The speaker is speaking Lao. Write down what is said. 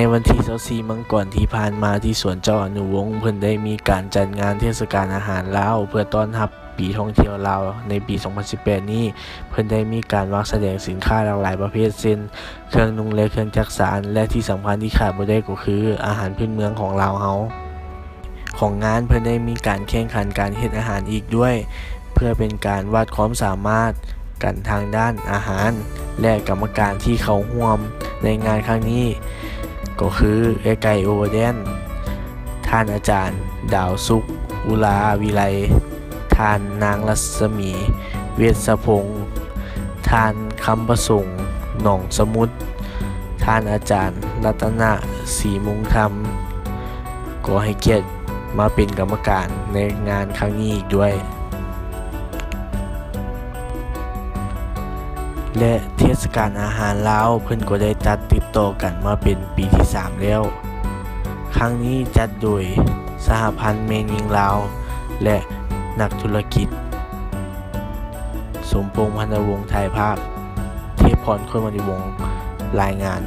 ໃນວັນທີຊາວສີ່ມັງກອນທີ່ຜ່ານມາ ທີ່ສວນເຈົ້າອະນຸວົງ ເພິ່ນໄດ້ມີການຈັດງານເທດສະການອາຫານລາວ ເພື່ອຕ້ອນຮັບປີທ່ອງທ່ຽວລາວໃນປີສອງພັນສິບແປດນີ້. ເພິ່ນໄດ້ມີການວາງສະແດງສິນຄ້າຫຼາກຫຼາຍປະເພດ ເຊັ່ນ ເຄື່ອງນຸ່ງ ແລະ ເຄື່ອງຈັກສານ ແລະ ທີ່ສຳຄັນທີ່ຂາດບໍ່ໄດ້ກໍຄືອາຫານພື້ນເມືອງຂອງລາວເຮົາ. ຂອງງານເພິ່ນໄດ້ມີການແຂ່ງຂັນການເຮັດອາຫານອີກດ້ວຍ ເພື່ອເປັນການວັດຄວາມສາມາດກັນທາງດ້ານອາຫານ ແລະ ກຳມະການທີ່ເຂົ້າຮ່ວມໃນງານຄັ້ງນີ້ກໍຄື ເອື້ອຍໄກ່ ໂອເວີແດນ, ທ່ານອາຈານ ດາວສຸກ ອຸລາວິໄລ, ທ່ານນາງລັດສະໝີ ເວດສະພົງ, ທ່ານຄຳປະສົງ ໜອງສະໝຸດ, ທ່ານອາຈານ ລັດຕະນະ ສີມຸງທຳ ກໍໃຫ້ກຽດມາເປັນກຳມະການໃນງານຄັ້ງນີ້ອີກດ້ວຍ ແລະ ເທດສະການອາຫານລາວເພິ່ນກໍໄດ້ຈັດຕິດຕໍ່ກັນມາເປັນປີທີສາມແລ້ວ. ຄັ້ງນີ້ຈັດໂດຍສະຫະພັນແມ່ຍິງລາວ ແລະ ນັກທຸລະກິດ. ສົມພົງ ພັນນະວົງ ຖ່າຍພາບ, ເທບພອນ ໂຄດມະນີວົງ ລາຍງານ.